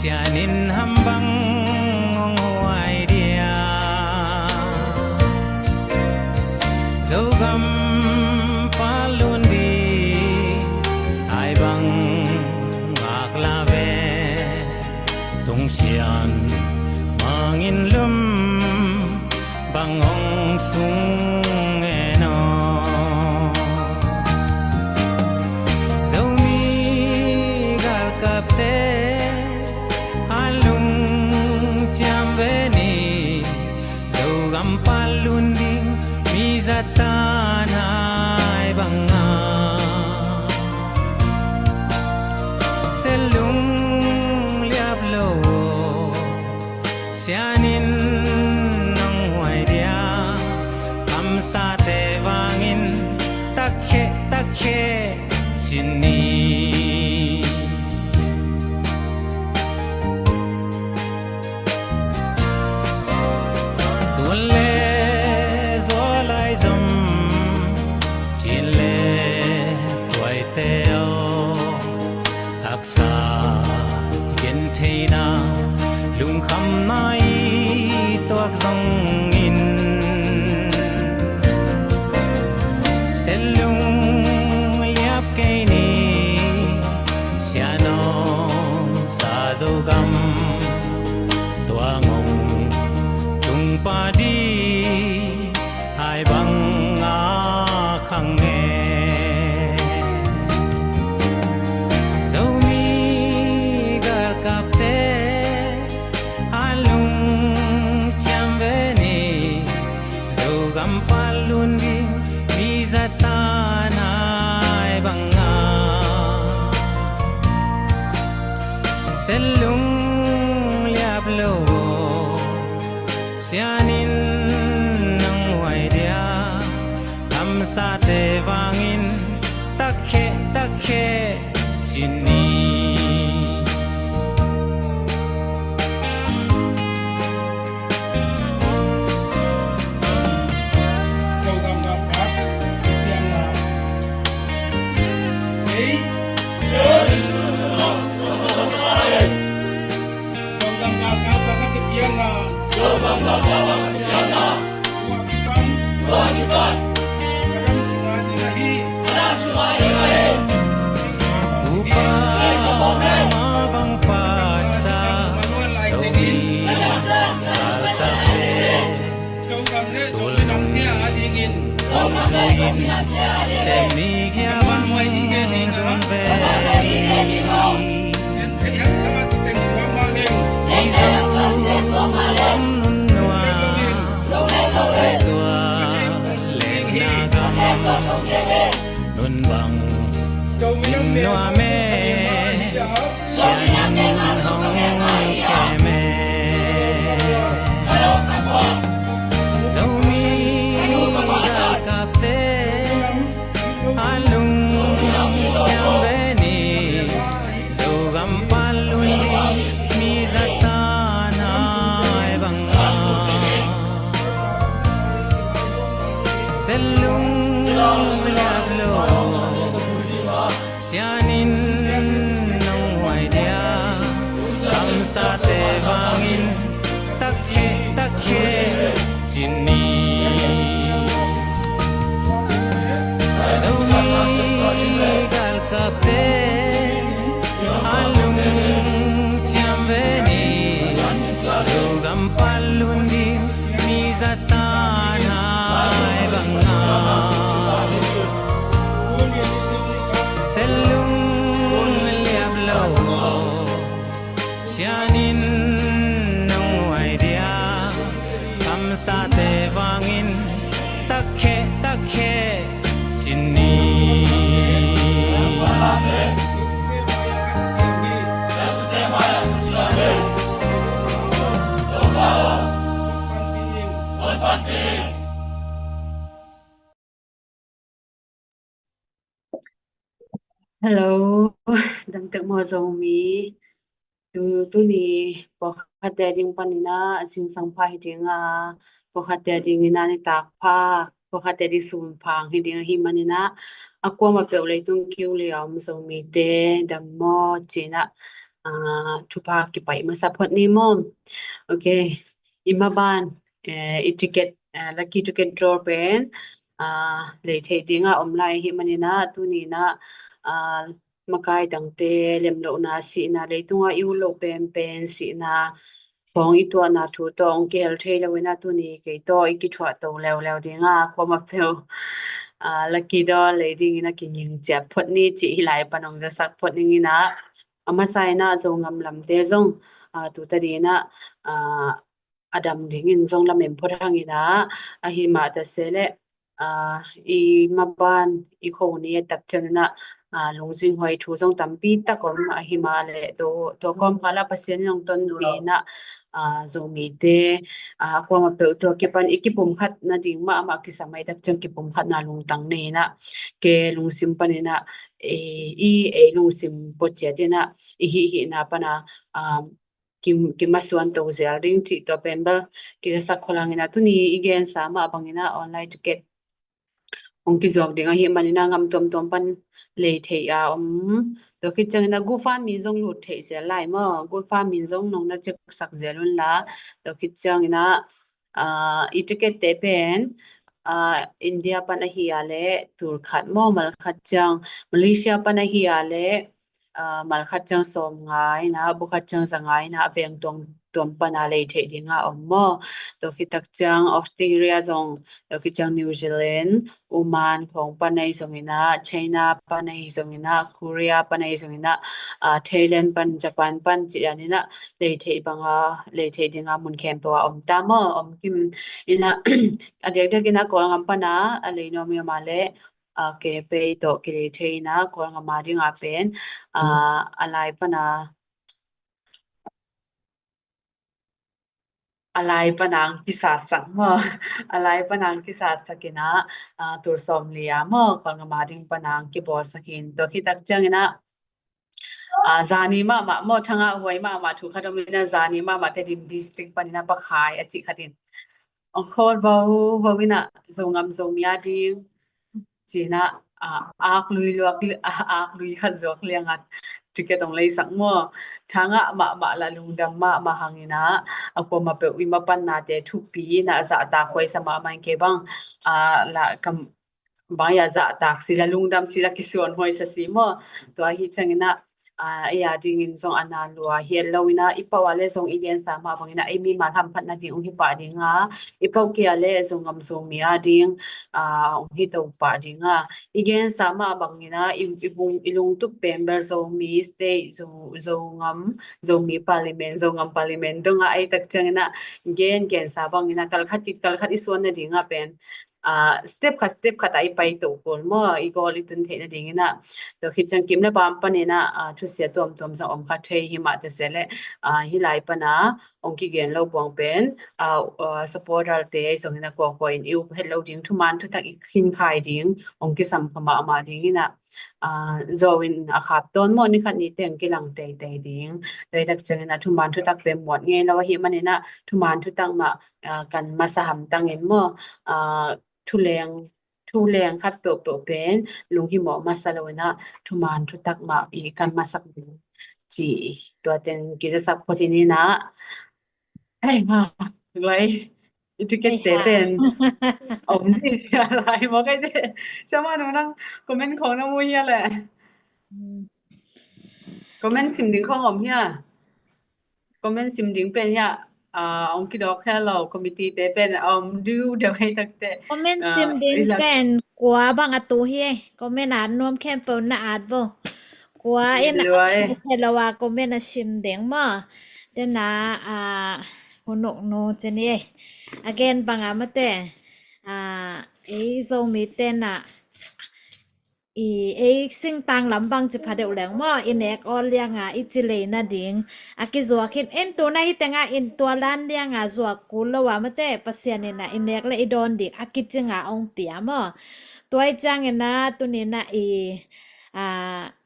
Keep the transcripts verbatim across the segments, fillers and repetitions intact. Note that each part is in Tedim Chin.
Sian in ham bang hong huai dia? Zogam palun di ai bang ngak la ve. Tung sian mangin lum bang hong sung e no. Zomi galkapte a lungciam ve ni. Zogam palun ding mi zatan ai banga selung liap lo. Sian in nong huai dia? Kamsate vangin takkhe takkhe cin ni. Tun le zua lai zom, cin le tuaite aw, haksa gentheina lungkhamna i tuak zongin, selung liap kei ni. Sian om sa Zogam tua ngong tung pa di ai bang a khang e. Zomi galkapte a lungciam ve ni. Zogam palun ding mi zatan ai banga selung liap lo. Sian in nong huai dia? Kamsate vangin takkhe takkhe cin ni. Upa ma bang patsa Zomi galkapte sulnung zuin sem ni kia bang zun ve. Ei Zogam nunnua, ei tua lenna gam nun bang nuam e. Sian in hong kem e. Zomi galkapte a lungciam ve ni. Zogam palun ding mi zatan ai banga selung liap lo. Sian in nong huai dia? Kamsate vangin takkhe takkhe cin ni. Zomi galkapte a lungciam ve ni. Zogam palun ding mi zatan ai banga selung liap lo. Sian in nong huai dia? Kamsate vangin takkhe takkhe cin ni. Hello, dam tek maw Zomi? Tu, tuni pawlkhatte a ding panin ah zingsang pha hi ding a, pawlkhatte a dingin ah nitak pha, pawlkhatte a ding sun pha hi ding ahih manin ah, a kuamah peuh leitung kiu lei a om Zomite dam maw ci-in ah ah, thupha kipaih masa phot ni maw. Ok, i maban, eh, i ticket, eh, lucky ticket draw pen, ah, lei theih dinga om lai ahih maninah tuninah, ah, makai dangte lemlohna sihna, leitunga i ut loh penpen sihna, khawng i tuahna thu tawh hong kihel thei lo inah tuni kei tawh i kithuah to leuleu dinga kuama peuh, ah, lucky draw lei dingin a kinging ciat phot ni cih hih lai pan hong zasak phot ninginah, a masa inah Zongam lamte zong, ah, tuta dinginah, ah, a dam dingin zong lamen phot hanginah, ahi mah ta se leh, ah, i maban i kho ni a tak cianginah, ah, lungzing huai thu zong tampi tak om ahi mah leh tua, tua kawmkal ah Pasian in hong tonpih inah, ah, Zomite, ah, kuama peuh tua kipan i kipumkhat nading mahmah kisam ahi tak ciang kipumkhatna lungtang nei inah, ke lungsim paninah, eh, i ei lungsim pua ciat inah i hihhihna pana, ah, ki, kimasuan to zel ding cih tua pen bel kizasak khol hanginah tuni i gensa mah banginah online ticket hong kizuak ding ahih maninah gam tuamtuam pan lei theih a om. Tua khit cianginah GoFundMe zong lut theih zel lai maw, GoFundMe zong nong na check sak zel unla. Tua khit cianginah, ah, i ticket te pen, ah, India pan ahi a leh tul khat maw, mal khat ciang, Malaysia pan ahi a leh, ah, mal khat ciang sawmnga inah, bu khat ciang zanga inah, a veng tuam, tuam pana lei theih dinga om maw. Tua khit tak ciang Australia zong, tua khit ciang New Zealand, Oman khawng pan ahi zonginah, China pan ahi zonginah, Korea pan ahi zonginah, ah, Thailand pan, Japan pan cih daninah lei theih banga, lei theih dinga mun khempeuh ah om ta maw, om kim inah, a diakdiak inah Kawlgam pana a lei nuam i om a leh, ah, ke pei tawh kilei thei inah Kawlgam a dinga pen, ah, a lai pana, a lai pana ang kisatsak maw, a lai pana ang kisatsak inah, ah, tul sawmli a maw, Kawlgam a ding pana ang kibawlsak in. Tua khit tak cianginah, ah, zani mahmah maw, thangah huai mahmah thu khat om inah, zani mahmah Tedim district paninah Pakhai a cih khat in hong call vo vo inah, Zongam Zomi a ding cinah, ah, ak lui luak, ah, ak lui khat zuak liangah ticket hong leisak maw. Thangah mahmah lah lungdam mahmah hanginah, a kuama peuh i mapannate thupi inah zahtak huaisa mahmah in kei bang, ah, lah kam bang a zahtak sila, lungdam sila, kisuan huaisa si maw. Tua ahi cianginah, ah, ei a dingin zong a na lua hi lo inah, i pau a le zong i gensa mah banginah ei mimal hamphat nading hong hi pah dinga, i pau kei a le Zongam Zomi a ding, ah, hong hi to pah dinga, i gensa mah banginah i, i, bung, i lungtup pen bel Zomi State, Zo, Zongam, Zomi Parliament, Zongam Parliament dongah ei tak cianginah gen gensa banginah kalkhat, kalkhat i suan nadingah pen, ah, step khat step khat ah i pai to kul maw, i goal i tun theih nadinginah. Tua khit ciang kim le pam paninah, ah, thusia tuamtuam zong om kha thei hi mah ta se leh, ah, hih lai pana hong kigen lo buang pen, ah, ah, supporterte ahi zonginah kuakua in i up het lo ding, thuman thutak i khinkhai ding hong kisam kha mahmah dinginah, ah, zo in a khap tawn maw, ni khat ni teng kilang teitei ding. Tua hi tak cianginah thuman thutak pen muat ngei lo ahih maninah thuman thutak mah, ah, kan masa hamtangin maw, ah, thuleng, thuleng khat peuhpeuh pen lunghimawh masa lo inah thuman thutak mah i kan masak ding ci, tua teng kizasak phot hi ninah. Ai, ha, guai. I ticket te pen om ni sia lai maw kai te. Siama nu nang comment khong na mu hia le. Hmm. Comment sim ding khong om hia. Comment sim ding pen hia. Ah, ong kidok hia lo committee te pen om diu deuh hei tak te. Comment sim ding pen kua bang a tu hi. Comment at nuam khempeuh na at bo. Kua in a helo a comment a sim ding maw. Tena, ah, hunuk nu ceni ei. Again bang a mate. Ah, ei Zomi tena. I ei singtang lam bang ci pha deuh leng maw, i nek awl lianga i ci lei nading a kizuak hin, en tuna hi tenga in tua lan lianga zuak kul lo a mate, Pasian ina i nek le i dawn ding a kicinga ong pia maw. Tua i ciangina tunina i, a,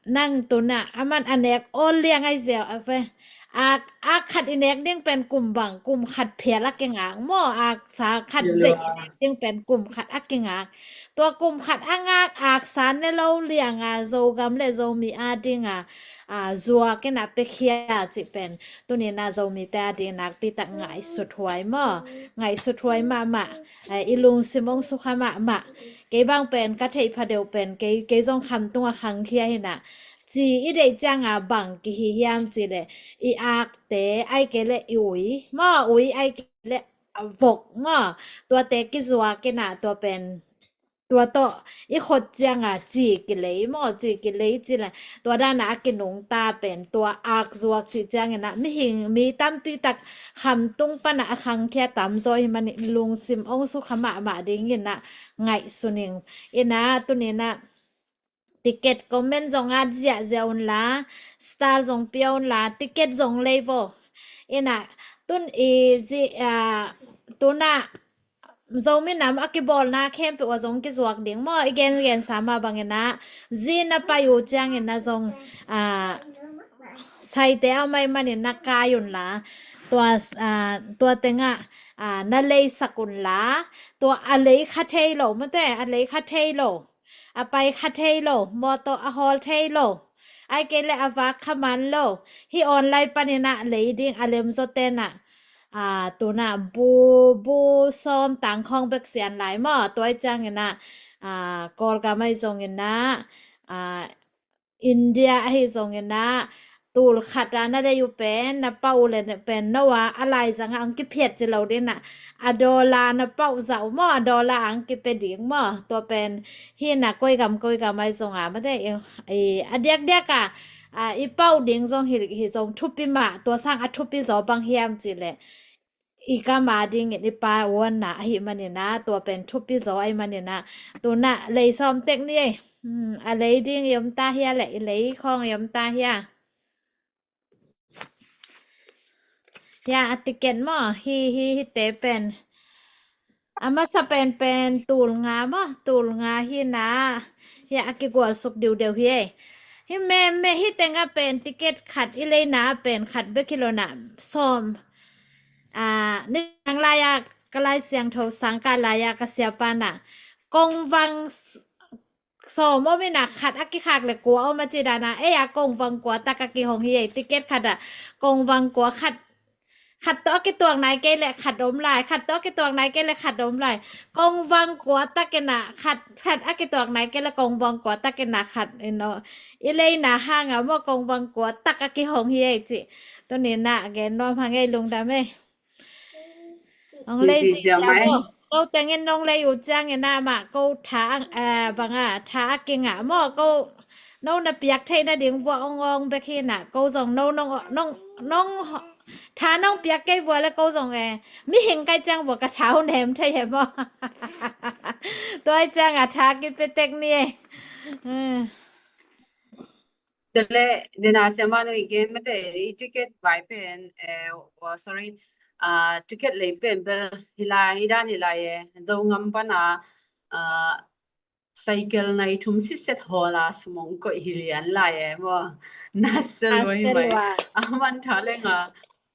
nang tuna aman a nek awl liang ai ziau a ve. Ak, ak khat i nek ding pen kum bang, kum khat phial a kingak maw, ak sa khat bek i nek ding pen kum khat a kingak. Tua kum khat a ngak ak sa ne lo liang a Zogam le Zomi a ding a, a, zuak in a pekhia cih pen tuni na Zomite a ding nakpi tak ngaihsut huai maw, ngaihsut huai mahmah. A, i lungsim ong sukha mahmah. Kei bang pen ka theih pha deuh pen kei, kei zong khamtung a khangkhia hi na. Ci i deih ciang a bang kihi hiam ci le i akte ai kei le i ui maw, ui ai kei le a vok maw, tuate kizuak in a tua pen tua tawh i khot ciang a ci kilei maw, ci kilei ci le tua dan a a kinungta pen tua ak zuak cih ciang in a mihing mi tampi tak khamtung pan a a khangkhia tamzaw hi manin lungsim ong sukha mahmah ding in a ngaihsun ing. In a tuni na ticket comment zong at ziahziah un la, star zong pia un la, ticket zong lei vo. In a tun i zi, a, tuna Zomi nam a kibawlna khempeuh a zong kizuak ding maw, i gengen sa mah bang in a zi na pai uh ciang in a zong, a, saite a mai manin na kai un la, tua, a, tua teng a, a, na leisak un la, tua a lei kha thei lo, mate, a lei kha thei lo, a pai kha thei lo, mawtaw a hawl thei lo, ai kei le a vak kha man lo. Hi online panin a lei ding a lemzaw ten a, a, tuna bu, bu sawm tangkhawng bek sian lai maw, tua i ciang in a, a, Kawlgam ai zong in a, a, India ahi zong in a, tul khat a na lei uh pen, na pau le pen no a, a laizang a ang kiphiat ci lo ding a, a dollar na pau zah uh maw, a dollar ang kipe ding maw, tua pen hi na koi gam koi gam ai zong a, mate, i, i, a diakdiak a, a, i pau ding zong hi, hi zong thupi mah, tua sang a thupi zaw bang hiam ci le i kam a dingin i pa uanna ahi manin a, tua pen thupi zaw ahi manin a, tuna lei sawm tek ni ei. Hmm, a lei ding i om ta hia le, i lei khawng i om ta hia. Hia a ticket maw, hi, hi, hi te pen. A masa pen pen tul nga maw, tul nga hi na. Hia a kigual suk diudeu hi ei. Hi me, me hi teng a pen ticket khat i leina a pen khat bek hi lo na sawm. A, nidang lai a ka Lai Siangtho sang ka lai a ka siapa na kongvang s-, sawm om in a khat a kikhak le kua om a ci dan a, ei a kongvang kua tak a kihong hi ei, ticket khat a kongvang kua khat, khat tawh a kituak nai kei le khat om lai, khat tawh a kituak nai kei le khat om lai. Kongvang kua tak in a khat, khat a kituak nai kei le kongvang kua tak in a khat in aw. I leina hang a maw kongvang kua tak a kihong hi ei ci. Tuni na gen nuam hang ei, lungdam ei. Ong lei zi ziau mai. Ko tengin nong lei uh ciangin a mah ko tha ang, eh, bang a, tha a kingah maw, ko no na piak theih nading vua ong ong bek hi na, ko zong no nong, nong, nong tha nong piak kei vua le ko zong e, mihing kai ciang vua ka tha uh nem thei he maw. Tua i ciang a tha kipe tek ni e. Hmm. Tele, dena siama no i gen mate, i ticket vai pen, eh, oh, sorry, ah, ticket lei pen bel hi lai, hi dan hi lai e, Zogam pan a, ah, cycle nai thum sitset hawl a sum ong koih hi lian lai e maw. Nasa lua hi mai. Aman tha le nga,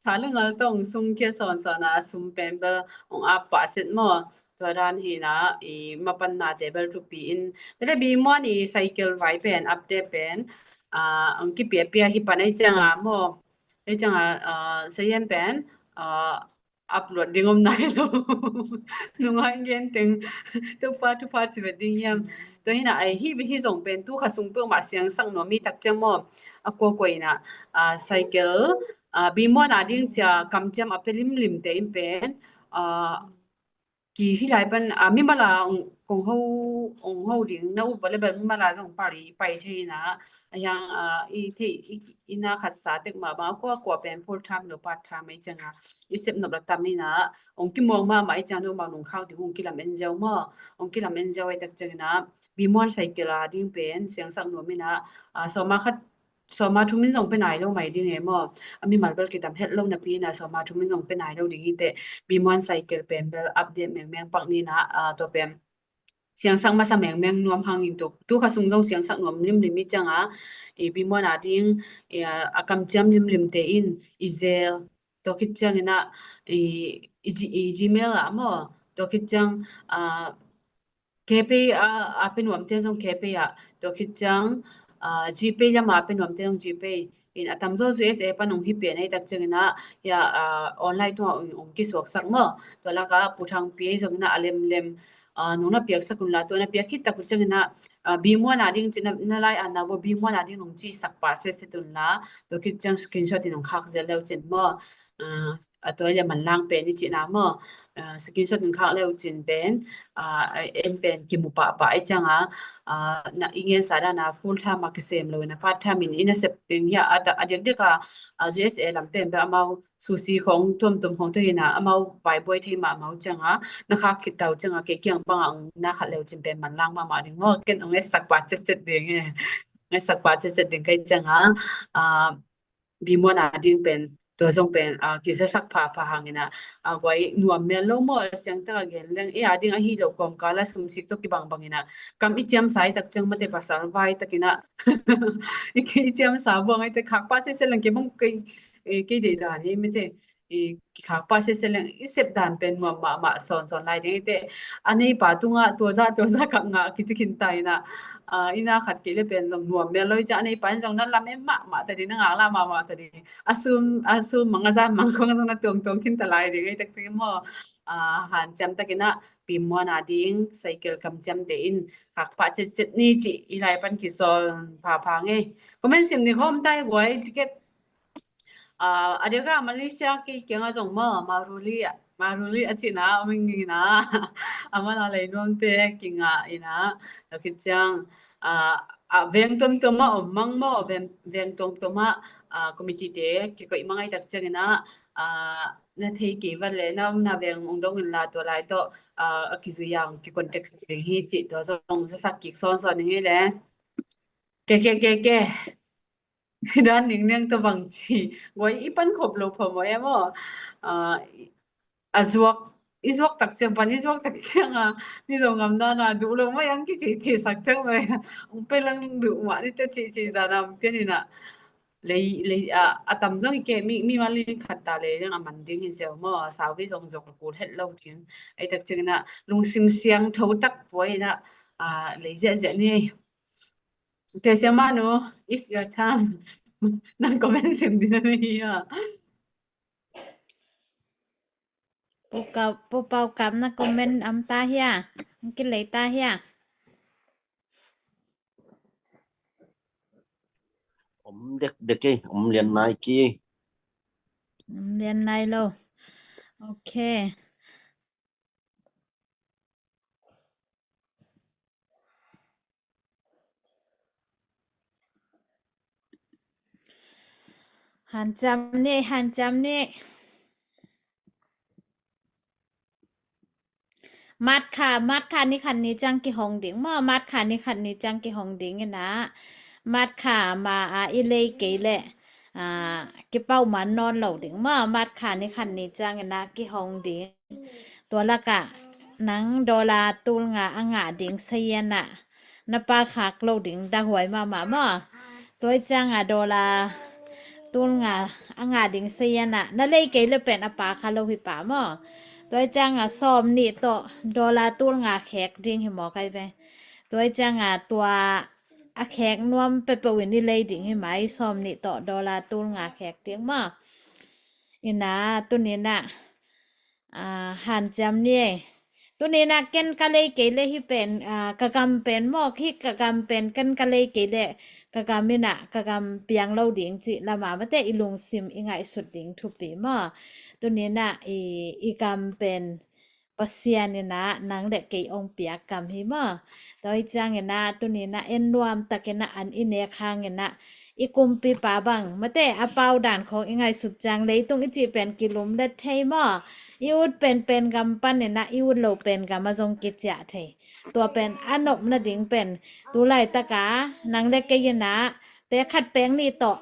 tha le ngal tawh ong sungkhia sawnsawn a, a sum pen bel ong ap pah set maw. Tua dan hi na, i mapanna te bel thupi in. Tele Bimuan i cycle vai pen, update pen, ah, ong kipiapia hi pan ei ciang a maw. Ei ciang a, ah, sayan pen, ah, upload ding om nai lo. Nungai gen teng, thupha, thupha ci vet ding hiam. Tua hi na, ai hi, hi zong pen tu kha sung peuhmah siangsak nuam mi tak ciang maw. A kuakua in a, ah, cycle, ah, Bimuan a ding cia kamciam a pe limlim te in pen, ah, ki hi lai pan, ah, mimal a ong, kong ho, ong ho ding na ut vua le bel mimal a zong pali pai thei na, a hiang, ah, i thei, i, i na khat sa tek mah bang a kuakua pen full time lo part time ei ciang a, i sep nop la tam hi na, ong kimuang mahmah ei ciang no bang nung khau ding ong kilam en ziau maw, ong kilam en ziau ei tak ciang na, Bimuan cycle a ding pen siangsak nuam hi na, ah, sawma khat, sawma thum in zong pe nai lo mai ding e maw. A mimal bel kitam het lo napi in a sawma thum in zong pe nai lo ding hi teh, Bimuan cycle pen bel update mengmeng pak ni na, ah, tua pen siangsak masa mengmeng nuam hangin tu, tu kha sung zong siangsak nuam limlim i cianga, i bimuan a ding, i, a, a kamciam limlimte in i zel. Tua khit ciangin ah, i, i, G- i Gmail ah maw, tua khit ciang, a, KPay a, a pe nuamte zong KPay ah, tua khit ciang, a, GPay lam a pe nuamte zong GPay. In a tamzaw USA pan hong hi pian ei tak ciangin ah, ya, a, online tungah hong, hong kisuaksak maw. Tua laka Pu Thang Pi ei zongin ah a lemlem, a, nong na piaksak unla, tua na piak khit tak uh ciangin ah, a, bimuan a ding cin na, na lai a na bo bimuan a ding nong cisak pa setset unla, tua khit ciang screenshot in hong khak zel leu cin maw. A, a tua le manlang pen i cihna maw. A, screenshot in khak leu cin pen, a, en pen kimu pahpah i cianga, a, na i ngensa dana full time a kisem lo in a part time in i na sep ding hi a, a, a diakdiak a, a, USA lam pen bel amau susi khong tuamtuam khong te hi na, amau vaibuai thei mahmah uh cianga, na khak khit ta uh cianga, kei kiang banga na khat leu cin pen manlang mahmah ding maw, ken hong etsak pa cetcet ding e. Hong etsak pa cetcet ding kai cianga, a, bimuan a ding pen, tua zong pen, a, kizasak phapha hangin ah, a, guai nuam mel lo maw, siangtak a gen leng, e, a ding ahi lo kawmkal a sumsik tawh kibangbangin ah, kam i ciamsa i tak ciang mate pasal vai takin ah, i, i ciamsa buang ai te khak pa sese leng kei bang kei, e, kei deih dan hi mate, i, kikhak pa sese leng i sep dan pen nuam mahmah sawnsawn lai ding i te, a neipa tungah tuaza tuaza kap ngah kici khin ta in ah, a, i na khat kei le pen zong nuam mel lo i ciang a neipa in zong na lam em mahmah ta ding, na ngaklah mahmah ta ding. A sum, a sum mang a zan mang khong zong na tuangtuang khin ta lai ding ei tak tak maw. A, hanciam takin ah bimuan a ding cycle kamciamte in khak pah cetcet ni cih i lai pan kisawl phapha ngei. Comment sim ni khawm tai guai ticket. A, a diaka Malaysia kei kianga zong maw, Maruli, Maruli a cihna a mingina. Amana lei nuamte kingah ina. Tua khit ciang, a, a, veng tuamtuam ah om mang maw, veng, veng tuamtuam ah, a, committee te kikoih mang ai tak ciangin ah, a, na thei kei vat le na omna veng ong dong inla tua lai tawh, a, a kizui ang kicontact ding hi cih tua zong zasak kik sawnsawn ding hi le. Ke, ke, ke, ke. Hi dan ning niang ta bang ci. Guai i pan khop lo pha maw em aw. A, a zuak, i zuak tak ciang pan, i zuak tak ciang a, ni lo ngam dan a, duh lo mai ang kici ci sak ciang mai. Ong pe lang duh mah ni te ci ci dan a, pian ina. Lei, lei, a, a tam zong i ke, mi, mi ma ling khat ta lei, yang a man ding hi zeu maw, a sau hi zong zok a kul het lo ding. Ai tak ciang ina, lungsim siang tho tak puai ina, a, lei ziah ziah ni. Te siang ma nu, it's your time. Nang comment sim ding na ni hi a. Pu Kap, Pu Pau Kap na comment om ta hia? Hong kilei ta hia? Om dek dek ei, om lian nai ki. Om lian nai lo. Ok. Hanciam ni, hanciam ni. Mat kha, mat kha ni khat ni ciang kihong ding maw, mat kha ni khat ni ciang kihong ding ina. Mat kha ma a i lei kei le, a, kipau man nawn lo ding maw, mat kha ni khat ni ciang ina kihong ding. Tua laka nang dollar tul nga a ngah ding sayan ah na pau khak lo ding dahuai mahmah maw. Tua i ciang a dollar tul nga a ngah ding sayan ah na lei kei le pen a pau kha lo hi pa maw. Tua i ciang a sawm nih tawh dollar tul nga khek ding hi maw kai ve. Tua i ciang a tua a khek nuam peuhpeuh in i lei ding hi mai, sawm nih tawh dollar tul nga khek ding maw. Ina, tuni ina, a, hanciam ni ei. Tuni ina ken ka lei kei le hi pen, a, ka gam pen maw, hi ka gam pen ken ka lei kei le ka gam ina, ka gam piang lo ding cih lama mate i lungsim i ngaihsut ding thupi maw. Tuni ina i, i gam pen Pasian ina nang le kei ong piak gam hi maw. Tua i ciang ina tuni ina en nuam tak ina an i nek hang ina i kumpipa bang mate a pau dan khong i ngaihsut ciang leitung i cih pen kilum let thei maw. I ut pen pen gam pan ina i ut lo pen gam a zong kiciah thei. Tua pen a nop nading pen tu laitaka nang le kei ina pek khat pek nih tawh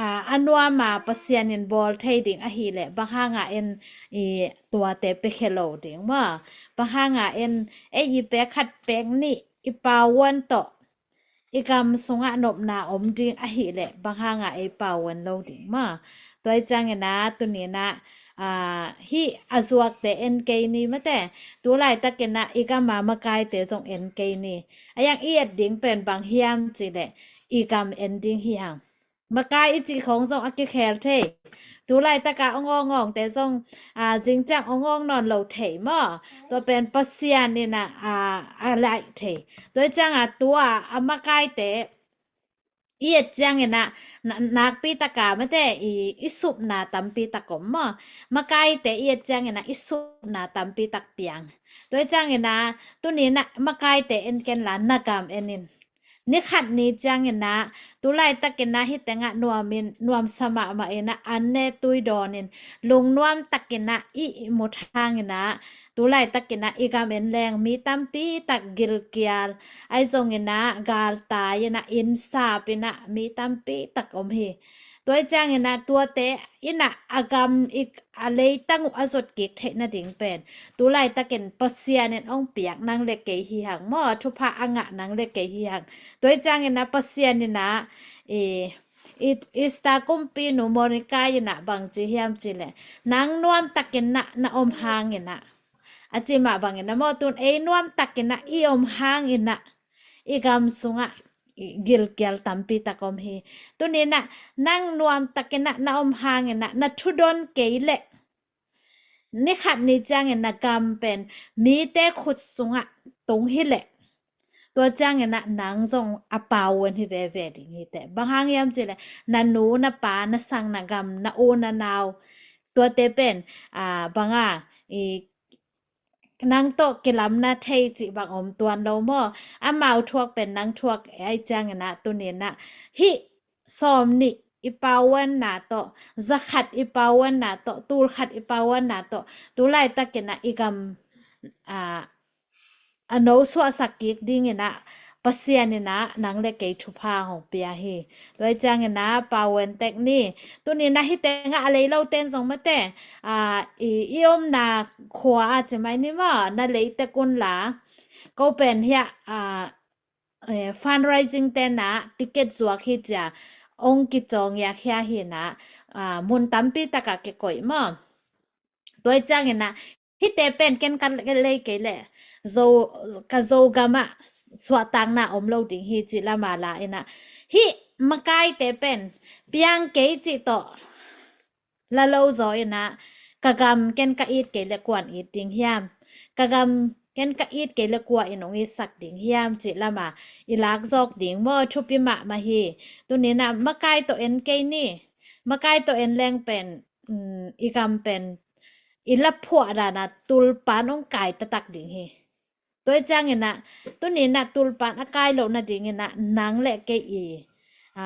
a, a nuam a Pasian in bawl thei ding ahih leh bang hanga en i tuate piakhia lo ding maw? Bang hanga en ei i pek khat pek nih i pauan tawh i gam sungah nopna om ding ahih leh bang hanga ei pauan lo ding maw? Tua hi ciangin ah tuni-in ah, a, hih a zuakte en kei ni mate. Tu laitakin ah i gam a makaite zong en kei ni. A yang i et ding pen bang hiam cih leh i gam en ding hi hang. Makai i cih khawng zong a kikhel thei. Tu laitaka awngawngawngte zong, a, zingciang awngawng nawn lo thei maw? Tua pen Pasian in ah, a, a laih thei. Tua hi ciangah tua a makaite i et ciangin ah na-, nakpi taka mate i, i supna tampi tak om maw? Makaite i et ciangin ah i supna tampi tak piang. Tua hi ciangin ah tuni-in ah makaite en ken la na gam en in. Ni khat ni ciangin ah tu laitakin ah hih tengah nuamin, nuamsa mahmah in ah an ne tui dawnin lungnuam takin ah i ihmut hangin ah tu laitakin ah i gam en leng mi tampi tak gilkial, ahi zongin ah galtai in ah innsap in ah mi tampi tak om hi. Tua hi ciangin ah tuate in ah a gam i, a leitang uh a zot kik theih nading pen tu laitakin Pasian in hong piak nang le kei hi hang maw? Thupha a ngah nang le kei hi hang. Tua hi ciangin ah Pasian in ah i, i, Easter kumpinu Monica in ah bang ci hiam cih leh nang nuam takin ah na om hangin ah, a ci mah bangin ah maw, tun ei nuam takin ah i om hangin ah i gam sungah i gilkial tampi tak om hi. Tuni-in ah nang nuam takin ah na om hangin ah na thudon kei leh ni khat ni ciangin na gam pen mite khut sungah tung hi leh tua ciangin ah nang zong a pauan hi veve ding hi teh. Bang hang hiam cih leh na nu na pa, na sang na gam, na u na nau, tuate pen, a, banga i nang tawh kilamna thei cih bang om tuan lo maw? Amau thuak pen nang thuak ahi ciangin ah tuni-in ah hih sawm nih i pauanna tawh, za khat i pauanna tawh, tul khat i pauanna tawh tu laitakin ah i gam, a, a no suahsak kik dingin ah Pasian in ah nang le kei thupha hong pia hi. Tua hi ciangin ah pauan tek ni. Tuni-in ah hih tengah a lei lote in zong mate, a, i, i omna khua a ci mai ni maw, na lei tek un la. Ko pen hiah, a, eh, fundraising te in ah ticket zuak hi cia, hong kicawng yak hia hi in ah, a, mun tampi takah kikoih maw? Tua hi ciangin ah hihte pen ken ka lei kei leh Zo, ka Zogam ah suahtakna om lo ding hi cih lam a la in ah hih makaite pen piang kei cih tawh la lo zaw in ah ka gam ken ka it kei leh kuan it ding hiam? Ka gam ken ka it kei leh kua in hong itsak ding hiam cih lam a i lak zawk ding maw? Thupi mahmah hi. Tuni-in ah makai tawh en kei ni. Makai tawh en leng pen, um, i gam pen i laphuah dan a tulpan hong kai taktak ding hi. Tua hi ciangin ah tuni-in ah tulpan a kai loh nadingin ah nang le kei i, a,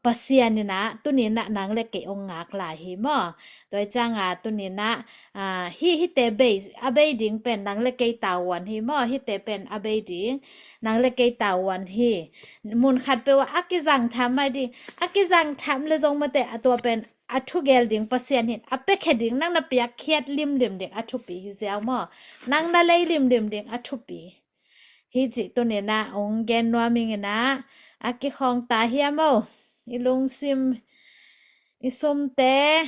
Pasian in ah tuni-in ah nang le kei hong ngak lai hi maw? Tua hi ciangah tuni-in ah, a, hih, hihte bei, a bei ding pen nang le kei tavuan hi maw? Hihte pen a bei ding nang le kei tavuan hi. Mun khat peuh ah a kizang tham mai ding, a kizang tham le zong mate, a tua pen a thugel ding Pasian hi in, a piakhia ding, nang na piakkhiat limlim ding a thupi hi ziau maw? Nang na lei limlim ding a thupi hi cih tuni-in ah hong gen nuam ing in ah, a kikhawng ta hiam aw? I lungsim, i sumte.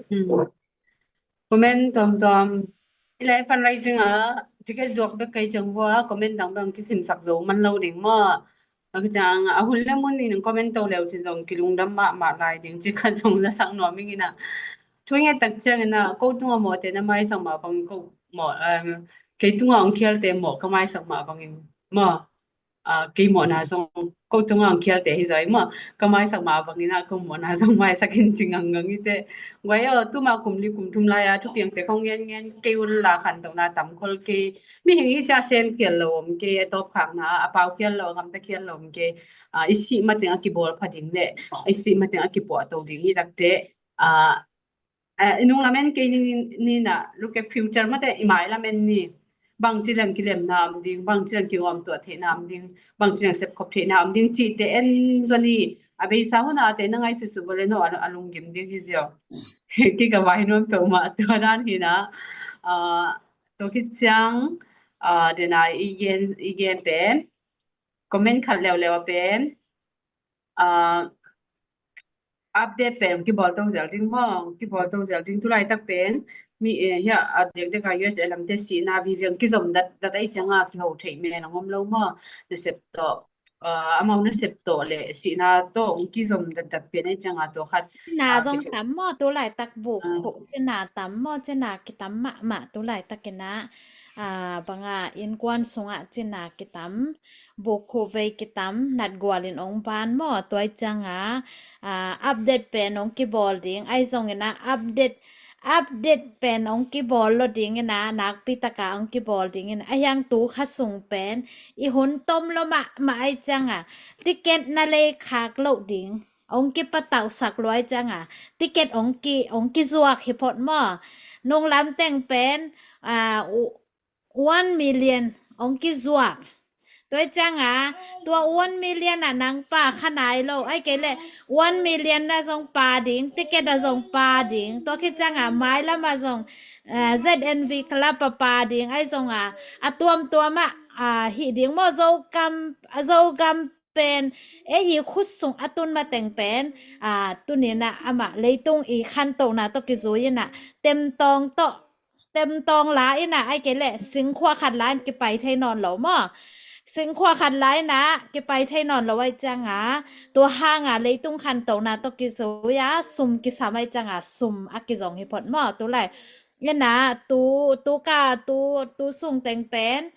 Hmm. Comment tuamtuam. I lai fundraising a ticket zuak bek kei ciang vua comment dang bang kisimsak zo man lo ding maw? A ka ciang a hun le mun in comment to leu ci zong kilungdam mahmah lai ding ci ka zong zasak nuam ing in ah. Thu nge tak ciangin ah ko tunga mawhte na maisak mah bangin ko mawh, um, kei tunga hong khialte mawh ka maisak mah bangin maw? A, kei mawhna zong ko tunga hong khialte hi zaw hi maw? Ka maisak mah bangin ah ko mawhna zong maisak in ci ngangngang hi teh. Guai aw, tuma kum li kum thum lai-a thupiangte khong ngen ngen kei un la, khantohna tam khol kei. Mihing i cia sem khial lo om kei, a tawpkhakna a pau khial lo, a gamta khial lo om kei. A, i sih mateng a kibawl pha ding le i sih mateng a kipuahto ding hi takte. A, a, i nung lamen kei ning in ah, look at future mate, i mai lamen ni. bangci leng kilemna om ding, bangci leng kingawmtuah theihna om ding, bangci leng sepkhop theihna om ding cihte en zon hi. A beisa hunah te na ngaihsutsuh vawleh no a lunggim ding hi ziau. Kei ka vai nuam peuhmah tua dan hinah. Tua khit ciang dena i gen pen comment khat leuleu a pen update pen kibawl to zel ding maw, kibawl to zel ding. Tulaitak pen mi hia a dekdek a U S A lamte sihna viviang kizom datdat ahi cianga kiho theih men a ngom lo maw. Nasep tawh amau nasep tawh le sihna tawh hong kizom datdat pian ahi cianga tua khat. Sihna zong tam maw, tulaitak buk khuh cihna tam maw, cihna kitam mahmah tulaitak inah. Banga innkuan sungah cihna kitam, buk khuh vei kitam, natgual in hong ban maw. Tua ahi cianga update pen hong kibawl ding ahi zongin ah update update pen hong kibawl lo ding inah, nakpi taka hong kibawl ding inah, a hiang tu kha sung pen i hun tom lo mahmah ahi cianga ticket na lei khak loh ding hong kipatauhsak lua ahi cianga ticket hong kizuak hi phot maw. Nunglam teng pen one million hong kizuak. Tua ahi cianga tua one million ah nang pa kha nai lo, ahi kei leh one million ah zong pa ding, ticket ah zong pa ding. Tua khit cianga mailam ah zong Z N V Club ah pa ding ahi zonga a tuamtuam ah hih ding maw. Zogam Zogam pen ei i khut sung a tun mateng pen tuninah amah leitung i khantohna tawh kizui inah temtawng tawh temtawng la inah, ahi kei leh singkhua khat la in kipai thei nawn lo maw. Singkhua khat la inah kipai thei nawn lo ahi cianga tua hanga leitung khantohna tawh kizui a sum kisam ahi cianga sum a kizong hi phot maw. Tulai inah tu tuka tu tu sung teng pen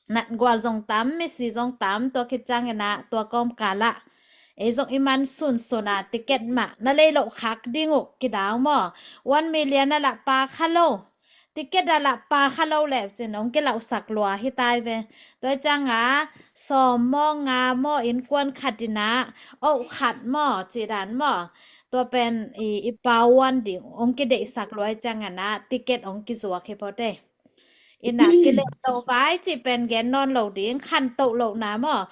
natgual zong tam, misi zong tam. Tua khit ciang inah tua kawmkal ah ei zong i man sunsun a ticket mah na lei loh khak ding uh kidau maw. One million ah lah pa kha lo, ticket ah lah pa kha lo leh cin hong kilauhsak lua hi tai ve. Tua ahi cianga sawm maw nga maw innkuan khat inah oh khat maw cih dan maw. Tua pen i pauan ding hong kideihsak lua ahi ciang inah ticket hong kizuak hi phot e. Inah kileh lo vai cih pen gen nawn lo ding, khantoh lohna maw.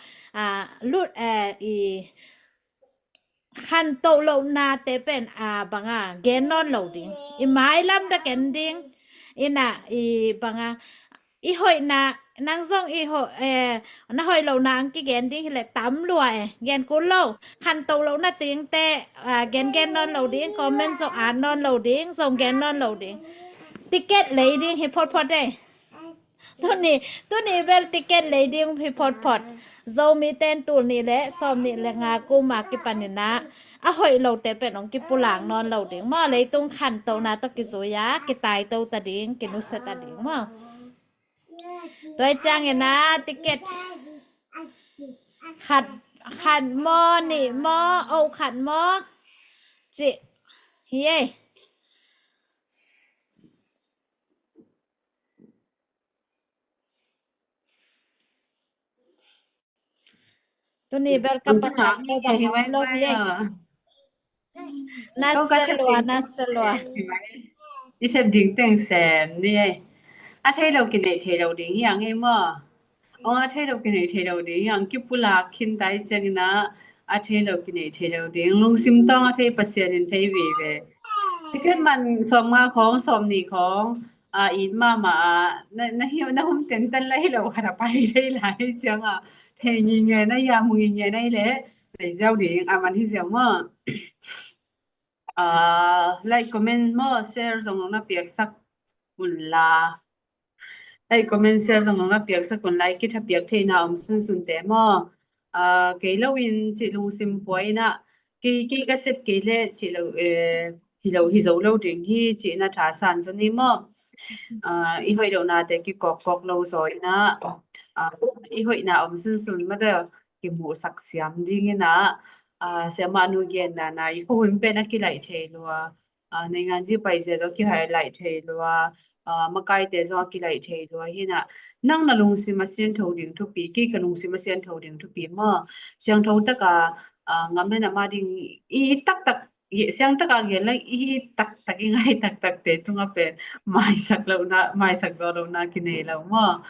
Lut i khantoh lohnate pen banga gen nawn lo ding, i mailam bek en ding. Inah i banga i hoihna nang zong i hoih na hoih lohna ang kigen ding hileh tam lua e, gen kul lo. Khantoh lohna tingte gengen nawn lo ding, comment zong at nawn lo ding, zong gen nawn lo ding. Ticket lei ding hi photphot e. Tuni tuni bel ticket lei ding hi photphot. Zomi ten tul nih le sawm nih le nga kuma kipan inah a hoih lote pen hong kipulak nawn lo ding maw. Leitung khantohna tawh kizui a kitai to ta ding, kinusia ta ding maw. Tua ahi ciang inah ticket khat khat maw, nih maw, oh khat maw cih hi e. Tuni bel ka pasal hi lo hi e. Na selua, na selua. I sep ding teng sem ni e. A thei lo kinei thei lo ding hi ang e maw. Ong a thei lo kinei thei lo ding hi ang, kipulak khin tai ciang inah a thei lo kinei thei lo ding. Lungsim tawng a thei Pasian in thei vive. Ticket man sawm nga khawng, sawm nih khawng a it mahmah a na hum tentan lai lo khat a pai thei lai cianga thei ngingei na ia mu ngingei na i leh lei ziau ding a man hi ziau maw. Like, comment maw, share zong nong na piaksak un la. Like, comment, share zong nong na piaksak un la, i kitha piak theihna om sunsunte maw. Kei lo in cih lungsim pua inah kei kei ka sep kei leh cih lo hi lo hi zo lo ding hi cih na thasan zani maw. I hoih lohnate kikawkkawk lo zaw inah i hoihna om sunsun mate kimuhsak siam ding inah siamah nu genna na i khuahun pen a kilaih thei lua. Nainganzi paizia zong kihaih laih thei lua. Makaite zong a kilaih thei lua hinah nang na lungsim a siantho ding thupi, kei ka lungsim a siantho ding thupi maw. Siangtho taka ngam le na ma ding i taktak i siang taka gen leng i taktak, i ngai taktakte tungah pen maisak lohna, maisak zo lohna kinei lo maw.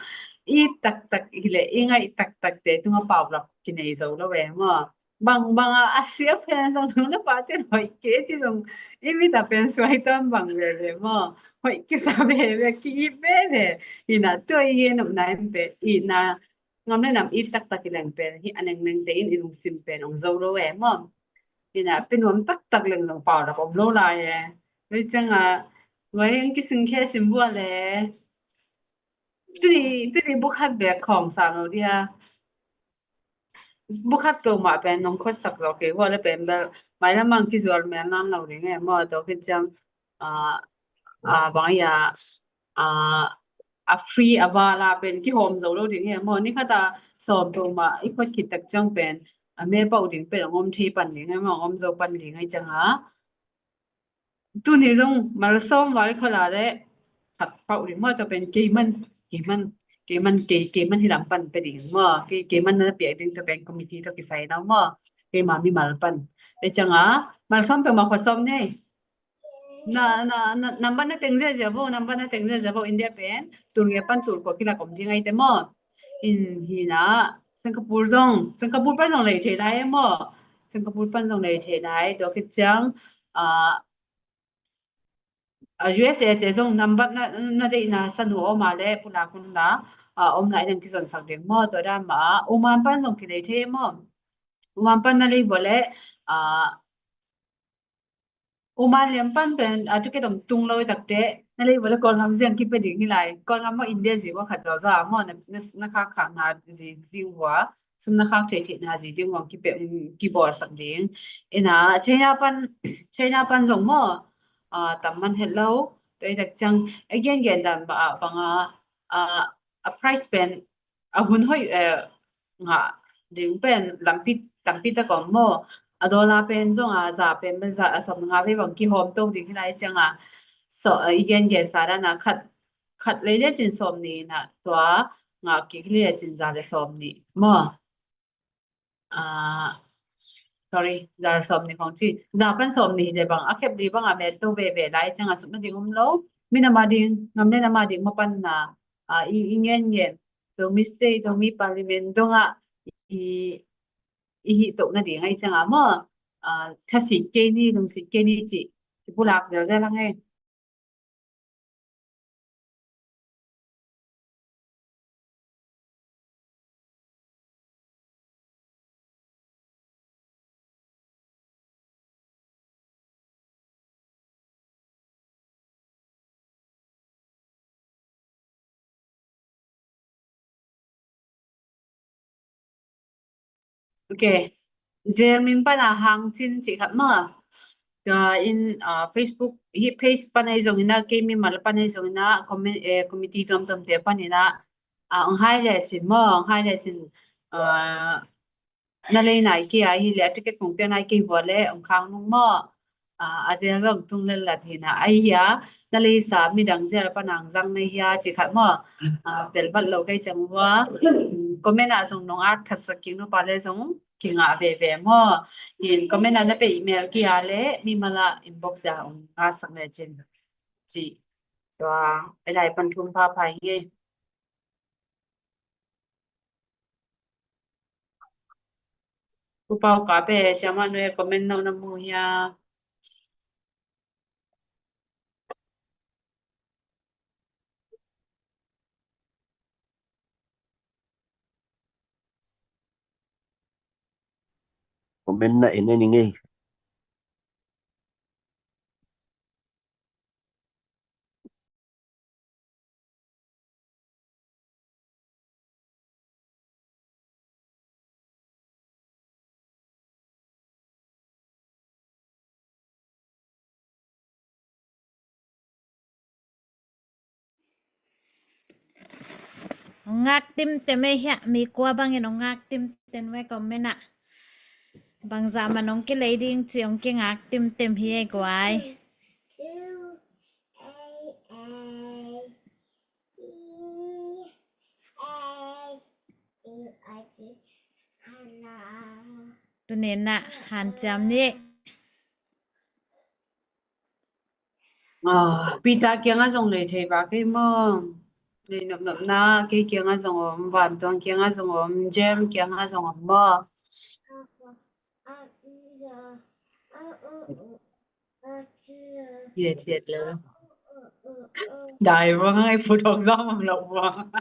I taktak hileh i ngai taktakte tungah paulap kinei zo lo e maw. Bang bang a, a sia pen zong nu le pate hoih kei ci zong i mit a pen suai tawn bang veve maw. Hoih kisa veve, ki-ip veve. Ina tua i gen nopna in pen ina ngam le nam it taktak i leng pen hih a nengnengte in i lungsim pen ong zo lo e maw. Ina pe nuam taktak leng zong paulap om lo lai e. Tua ciangah ngoi ong kising khe sim vua le. Tuni, tuni bu khat bek khawng sam lo dia. Bu khat peuhmah pen nong khuatsak zawk kei vua le pen bel mailam ah kizual mel nawn lo ding e maw. Tua khit ciang, ah, ah, bang ia, ah, a free a vala pen kihawm zo lo ding e maw. Ni khat a sawm peuhmah i khuat khit tak ciang pen a me pauh ding pen ong om thei pan ding e maw, ong om zo pan ding e ciang a. Tuni zong malsawm val khat la le khat pauh ding maw, tua pen keiman, keiman, keiman, kei, keiman hi lam pan pe ding maw, kei, keiman na piak ding tua pen committee tawh kisai lo maw, keima mimal pan. Ei ciang a, malsawm peuhmah khuasawm nei. Na, na, na, nambat na teng ziazia vo, nambat na teng ziazia vo, India pen tul ngia pan tul kua kilak om ding ahi te maw. In hi na, Singapore zong, Singapore pan zong lei thei lai e maw. Singapore pan zong lei thei lai, tua khit ciang, ah, ah, U S A te zong nambat na, na deihna sanu om a le pulak un la, ah, om lai ding kizonsak ding maw, tua dan mah a. Oman pan zong kilei thei maw. Oman pan na lei vua le, ah, Oman liam pan pen, ah, ticket om tung lo i takte, na lei vua le Kawlgam ziang kipia ding hi lai. Kawlgam maw India zi vua khat zawzaw maw, na, na, na khak khakna zi ding vua, sum na khak theihtheihna zi ding vua kipia, um, kibawlsak ding. Ina, China pan, China pan zong maw, ah, tam man het lo, tua i tak ciang, a gengen dan mah a bang a, ah, a price pen, a hun hoih, eh, ngah ding pen lampi, tampi tak om maw. A dollar pen zong a za pen, pen za, a sawm nga vei bang kihawm to ding hi lai ciang a. So, eh, i gengen sa dan a khat, khat lei le cin sawm nih na tua ngah kik lei le cin za le sawm nih maw. Ah, sorry, za le sawm nih khong ci. Za pan sawm nih le bang a khep li bang a met to veve lai ciang a sum na ding om lo. Mi na ma ding, ngam le na ma ding ma pan na, ah, i, i ngen ngen. Zomi State, Zomi Parliament dong a i, i hih toh na ding ahi ciang a maw. Ah, thasit kei ni, lungsit kei ni ci. Kipulak zelzel ang e. Ok. Zel min pana hang cin cih khat maw. Tua in, ah, Facebook hi page pana hi zongin a, kei mimal pana hi zongin a, comment, eh, committee tuamtuamte panin a, ah, ong hai le cin maw, ong hai le cin, ah, na lei nai kei a hi le, a ticket kong pia nai kei vua le, ong khang nung maw. Ah, a zel bang tung lel lat hi na, ahi hia, na leisa midang zel pan ang zang na hia, ci khat maw. Ah, pel vat lo kei ciang vua. Comment ah zong nong at phatsak kik nu pa le zong kingah veve maw. Hin comment ah na pe email kia le, mimal ah inbox ah ong ngahsak le cin. Ci. Tua, ei lai pan thum pha pha hi. Pu Pau ka pe, siama nui comment no na mu hia. Comment na en en ing ei. Ong ngak timtem ei hia, mi kua bangin ong ngak timtem ve comment ah. Bangzah man ong kilei ding ci ong kingak timtem hi ei guai. Tuni na hanciam ni. Ah, Peter kiangah zong lei thei vak ei maw? Lei nopnopna kei kiangah zong om, Vantuang kiangah zong om, Jem kiangah zong om maw? Hiat hiat le. Dai vang ai put hong zong om lo vang.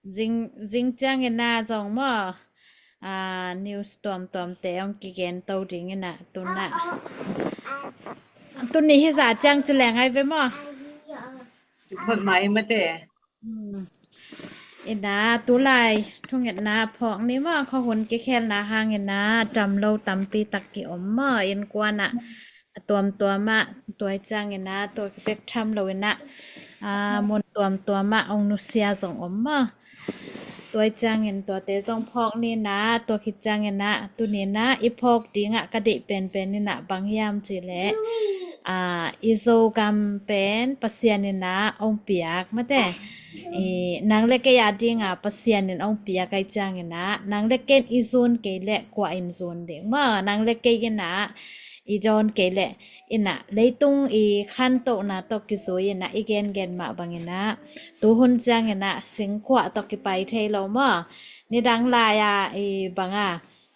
Zing, zing ciangin ah zong maw, ah, news tuamtuamte hong kigen to dingin ah, tu-in ah. Tuni hi zah ciang ci leng ai ve maw? Phot mai mate. Hmm. In ah, tulai thungetna phawk ni maw, khuahun kikhelna hangin ah, dam lo tampi tak ki-om maw, innkuan ah. A tuamtuam ah, tua ciangin ah, tua kibek tham lo in ah, ah, mun tuamtuam ah hong nusia zong om maw? Tua ciangin tuate zong phawk ni in ah, tua khit ciangin ah, tuni in ah, i phawk dingah ka deih penpen in ah, bang hiam cih leh, ah, i Zogam pen Pasian in ah hong piak mate. I, nang le kei a dingah Pasian in hong piak ai ciangin ah, nang le kei in i zun kei leh kua in zun ding maw? Nang le kei in ah i dawn kei leh in ah, leitung i khantohna tawh kizui in ah, i gengen mah bangin ah, tuhun ciangin ah singkhuah tawh kipai thei lo maw? Nidang lai-a i bang a,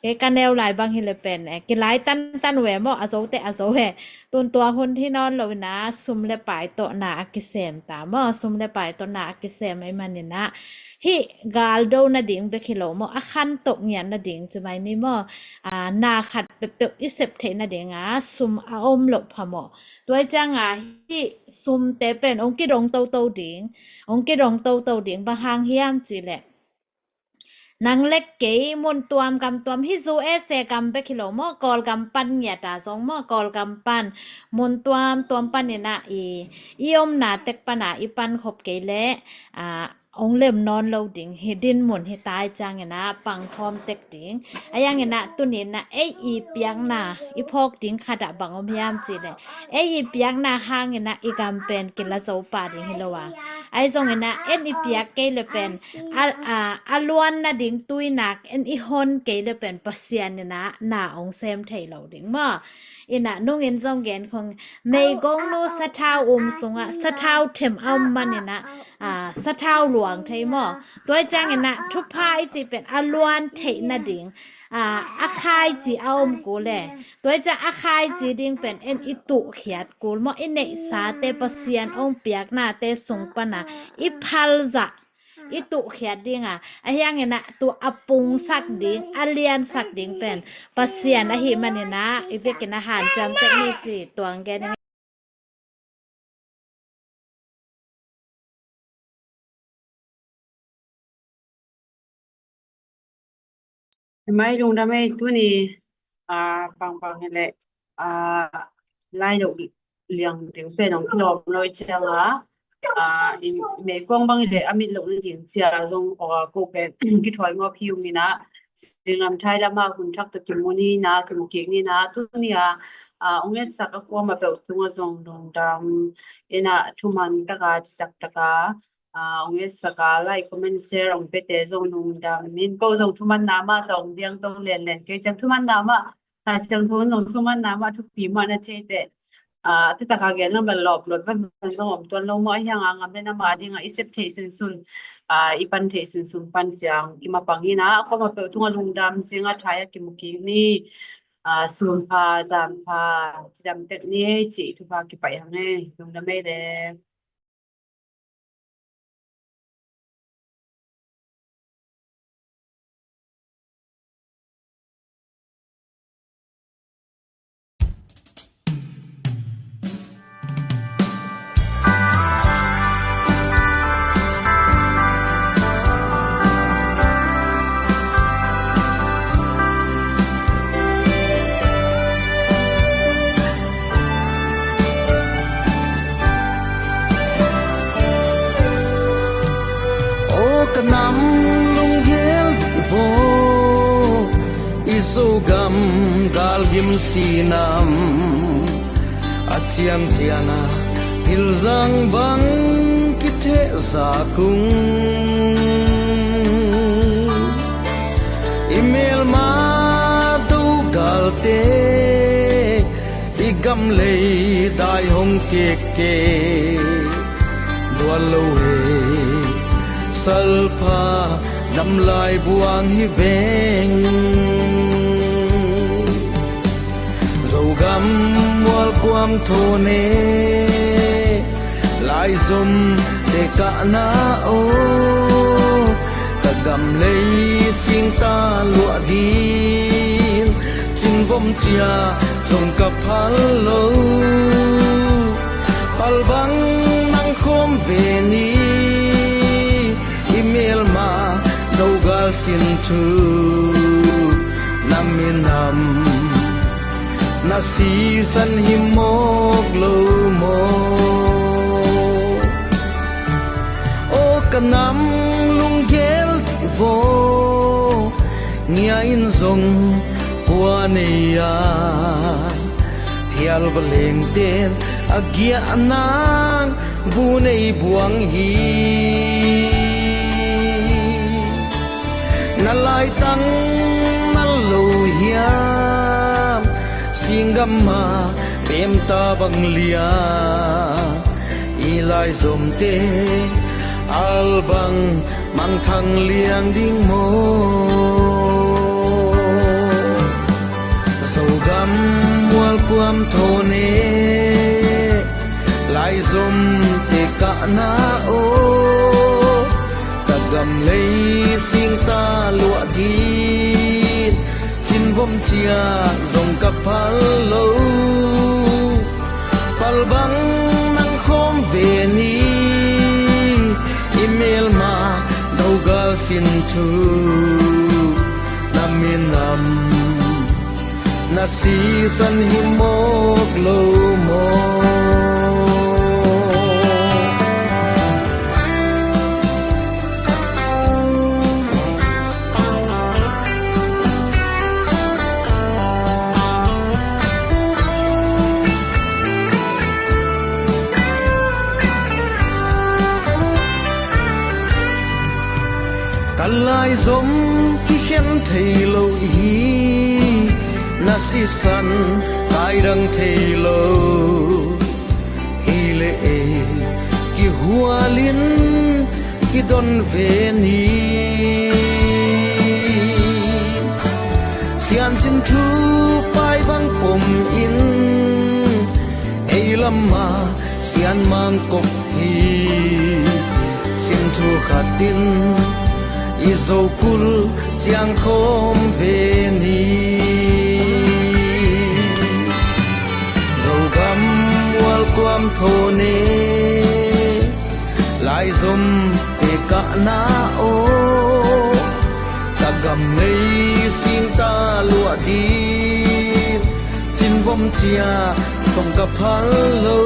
kei ka neu lai bang hi le pen, eh, kilai tantan ve maw, a zote a zo ve. Tun tua hun hi nawn lo in ah, sum le pai tawh na a kisem ta maw, sum le pai tawh na a kisem ahih manin ah, hih galdo nading bek hi lo maw, a khantoh ngiat nading ci mai ni maw? Ah, na khat peuhpeuh i sep theih nading ah, sum a om loh phamawh. Tua ciang ah, hih sumte pen hong kidong toto ding, hong kidong toto ding, bang hang hiam cih leh, nang le kei mun tuam gam tuam, hih U S A gam bek hi lo maw, Kawlgam pan ngiat ah zong maw, Kawlgam pan, mun tuamtuam pan in ah, i, i omna tek pan ah i pankhop kei leh, ah, hong lem nawn lo ding, hih dinmun hi ta ai ciangin ah pangkhawm tek ding. Ahih hangin ah tuni in ah ei i piakna, i phawk ding khat ah bang om hiam cih leh, ei i piakna hangin ah i gam pen kila zo pah ding hi lo a, ahi zongin ah en i piak kei le pen, a, a, a luan nading tuinak en i hon kei le pen Pasian in ah na hong sem thei lo ding maw? In ah nungin zong gen khong, meigongnu sathau um sungah sathau them a om manin ah, ah, sathau luang thei maw? Tua ciangin ah thupha i cih pen a luan theih nading, ah, a khaici a om kul e. Tua ciang a khaici ding pen en i tuhkhiat kul maw, i neihsate Pasian hong piaknate sung pan ah i phalzah, i tuhkhiat ding a, ahih hangin ah tua a pungsak ding, a liansak ding pen Pasian ahih manin ah, i vekin ah hanciam tek ni ci tuang gen. Mai lungdam ei, tuni, ah, pangpang hi leh, ah, lai lo liang ding pen hong kilawm lo i ciang a, ah, i meikuang bang hi leh a mit loh nading cia zong, ah, ko pen kithawi ngawp hi ung in ah, Zinglam thai lam ah hun thak tawh kimu ni in ah, kimu kik ni in ah, tuni a, ah, hong etsak a kuamah peuh tungah zong lungdam in ah, thuman tak a, citak tak a, ah, hong etsak a, like, comment, share hong piate zong lungdam in, ko zong thumanna mah sa hong diang to lenlen, kei ciang thumanna mah, Lai Siangtho in zong thumanna mah thupi mah na thei teh. Ah, tua tak a gen lam lawp lawp van van zong om tuan lo maw, ahih hang a ngam le nam a ding a i sep theih sunsun, ah, i pan theih sunsun pan ciang i mapang in ah, a kuamah peuh tungah lungdam zing a, thai a kimu kik ni, ah, sun pha, zan pha, cidam tek ni ei cih thupha kipaih hang ei, lungdam ei le. Aw ka nam lunggel dih vaw, i Zogam galgim sinam a ciamciam a, thil zang bang kit Thehzah kung i melma do galte, i gam lei dai hong kekke. Bual lo he salpha, damlai buang hi veng. Zogam mualkuam thone, laizomte kahna aw, ka gam lei singta luah din, cinvom cia zong ka phal lo. Palbang nang khawm ve ni, i melma dogal sin thu, na minam na sisan hi mawk lo maw? Aw ka nam lunggel dih vaw, ngia in zong kua nei a, phial va lengten a giah nang bu nei buang hi. Na laitang na lo hiam, singgam ma pemta bang liam, i laizomte albang mangthang liang ding maw? Zogam mualkuam thone, laizomte kahna aw, ka gam lei singta luah din, cinvom cia zong ka phal lo. Palbang nang khawm ve ni, i melma dogal sin thu, na minam na sisan hi mawk lo maw? Ka laizom kikhen thei lo hi, na sisan kaidang thei lo hi leh ei kihualin kidon ve ni. Siansin thu pai bang pom in, ei lamah sianmang kop hi. Sin thu khatin i zokul ciang khawm ve ni. Zogam mualkuam thone, laizomte kahna aw, ka gam lei singta luah din, cinvom cia zong ka phal lo.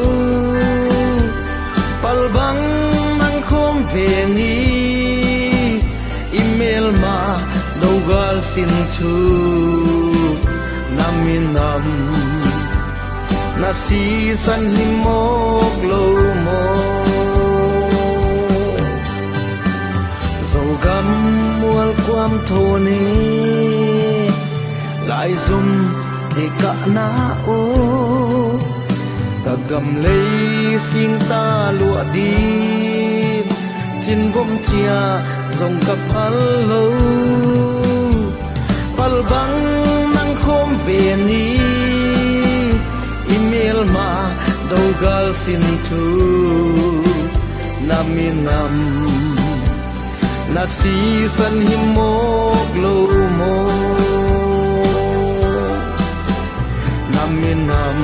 Palbang nang khawm ve ni, i melma dogal sin thu, na minam na sisan hi mawk lo maw? Zogam mualkuam thone, laizomte kahna aw, ka gam lei singta luah din, cinvom cia zong ka phal lo. Palbang nang khawm ve ni, i melma dogal sin thu, na minam na sisan hi mawk lo maw? Na minam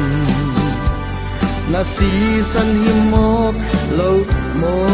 na sisan hi mawk lo maw?